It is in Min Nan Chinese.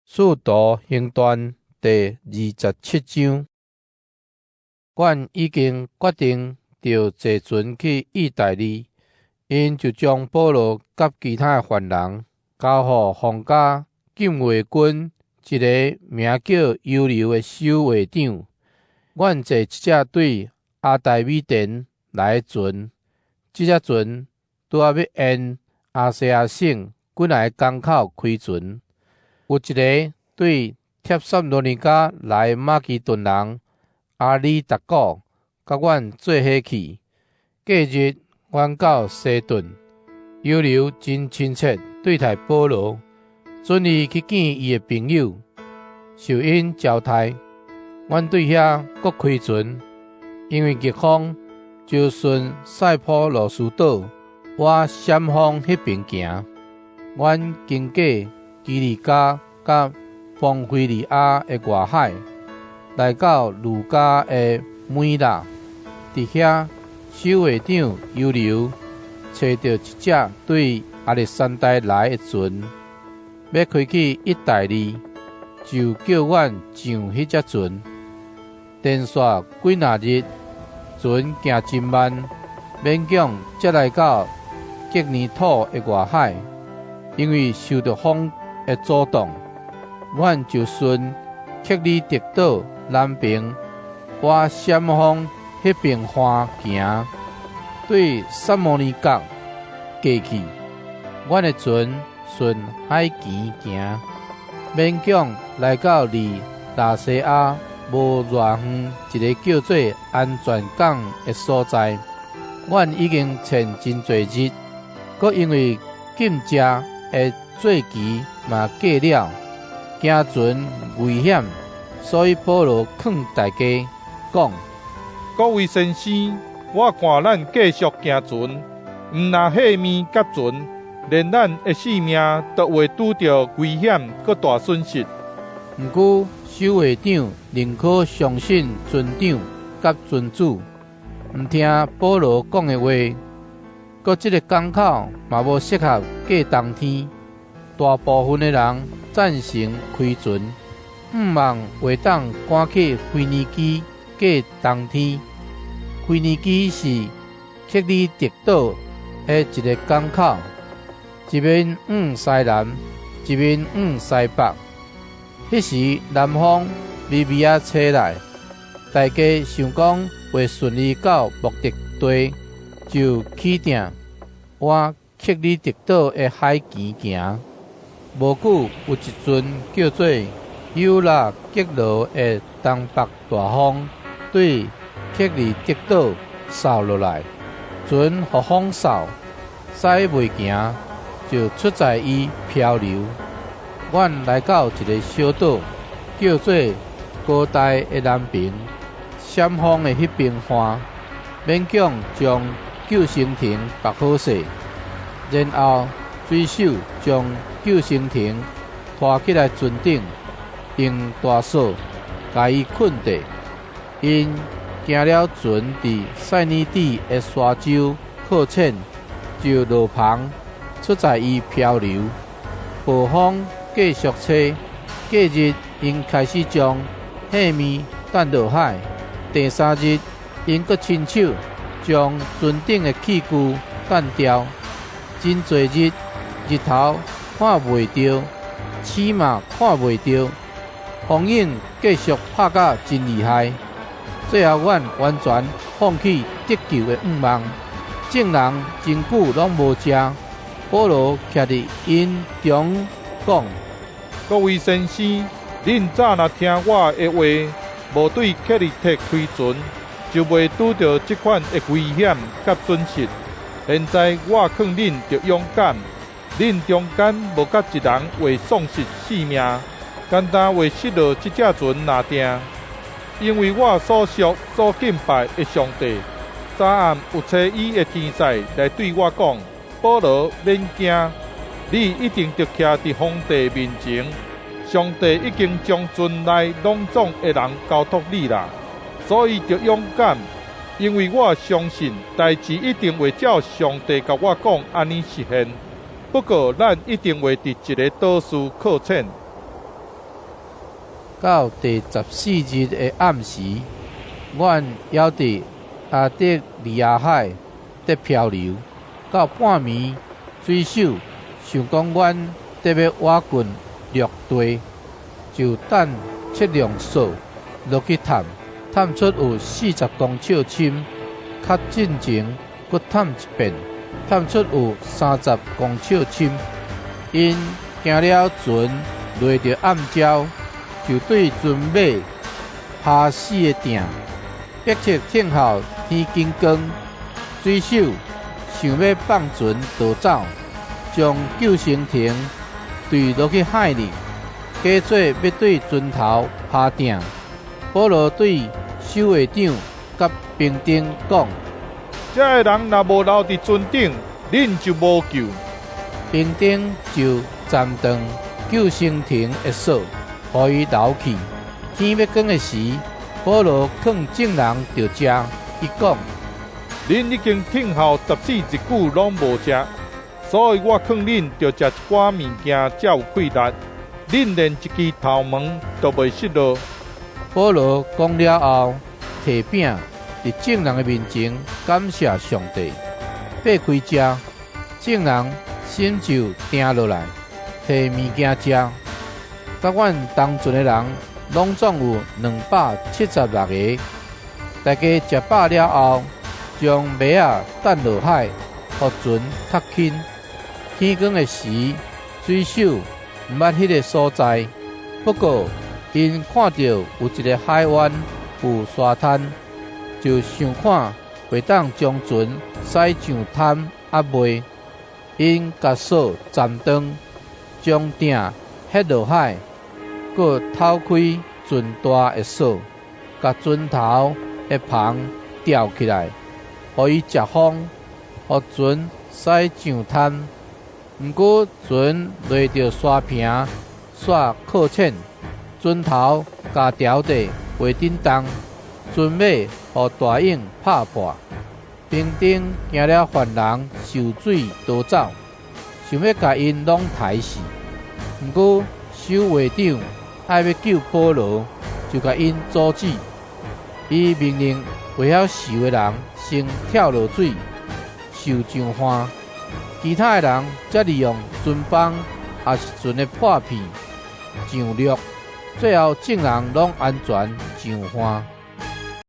使徒行傳第27章，阮已經決定著坐船去意大利，𪜶就將保羅佮其他犯人交予皇家禁衛軍一个名叫猶流的守衛長。阮坐一隻對阿達米田來的船，這隻船拄仔欲沿亞細亞省幾若个港口開船。有一个對帖撒羅尼迦來的馬其頓人阿里達古，佮阮做伙去。隔日，阮到西頓，猶流真親切對待保羅，准伊去見伊的朋友，受𪜶招待。阮對遐閣開船，因為逆風，就順塞浦路斯島往閃風彼爿行。阮經過基利家佮磅非利亞的外海，來到呂加的米辣。佇遐，守衛長猶流揣著一隻對亞歷山大來的船，欲開去意大利，就叫阮上彼隻船。連續幾若日，船行真慢，勉強才來到革尼土的外海，因為受著風的阻擋，阮就順克里特島南爿倚閃風彼爿岸行，對薩摩尼角過去。阮的船順海墘行，勉強來到離拉西亞無偌遠一个叫做安全港的所在。阮已經潛真濟日，閣因為禁食的節期嘛過了，驚船危險，所以保羅勸大家講：各位先生，我看咱繼續行船，毋但貨物佮船，連咱的性命都會拄著危險，閣大損失。毋過守衛長寧可相信船長佮船主，毋聽保羅講的話。閣這个港口嘛無適合過冬天，大部分的人贊成開船，向望會當趕去腓尼基過冬天。腓尼基是克里特島的一个港口，一面向西南，一面向西北。彼時南風微微仔吹來，大家想講會順利到目的地，就起碇倚克里特島的海墘行。無久，有一陣叫做尤拉吉羅的東北大風對克里特島掃落來，船予風掃，駛袂行，就出在伊漂流。阮來到一个小島，叫做高大的南爿，閃風的彼爿岸，勉強將救生艇縛好勢，然後水手將救生艇拖起來船頂，用大索共伊綑著。𪜶驚了船佇塞尼底的沙洲擱淺，就落帆出在伊漂流。暴風繼續吹，隔日𪜶開始將貨物擲落海。第三日，𪜶閣親手將船頂的器具擲掉。真濟日，日頭看袂著，星嘛看袂著，風湧繼續拍甲真厲害。最後，阮完全放棄得救的向望。眾人真久攏無食。保羅徛佇𪜶中講：各位先生，恁早若聽我的話，無對克里特開船，就袂拄著這款的危險佮損失。現在我勸恁著勇敢，恁中間無佮一人會喪失性命，干焦會失落這隻船爾定。因為我所屬所敬拜的上帝，昨暗有差伊的天使來對我講：保羅，免驚，你一定著徛佇皇帝面前。上帝已經將船內攏總的人交託你啦，所以著勇敢，因為我相信代誌一定會照上帝共我講按呢實現。不過，咱一定會佇一个島嶼擱淺。到第十四日的暗時，阮猶佇亞得里亞海咧漂流。到半暝，水手想講阮得欲倚近陸地，就擲測量索落去探，探出有40公尺深。較進前閣探一遍，探出有30公尺深。𪜶驚了船落著暗礁，就對船尾拍四个碇，迫切等候天見光。水手想欲放船逃走，將救生艇墜落去海裡，假做欲對船頭拍碇。保羅對守衛長佮兵丁講：這个人若無留佇船頂，恁就無救。兵丁就斬斷救生艇的索，予伊流去。天欲光的時，保羅勸眾人著食，伊講：恁已經等候14日久，攏無食，所以我勸恁著食一寡物件才有氣力。恁連一支頭毛都袂失落。保羅講了後，提餅佇眾人的面前感謝上帝，擘開食，眾人心就定落來，提物件食。佮阮同船的人，攏總有276個。大家食飽了後，將網仔擲落海，予船較輕。天光的時，水手毋捌彼个所在，不過𪜶看著有一个海灣有沙灘，就想看會當將船駛上灘抑未。𪜶共索斬斷，將碇彼落海，閣透開船大的索，共船頭的帆吊起來，予伊遮風，予船駛上灘。毋過船落著沙坪，煞洘淺，船頭共牢著袂振動，船尾予大湧拍破。兵丁驚了犯人受水逃走，想欲共𪜶攏刣死。毋過守衛長愛欲救保羅，就共𪜶阻止。伊命令會曉泅的人先跳落水，泅上岸，其他的人則利用船枋抑是船的破片上陸。最後眾人攏安全上岸。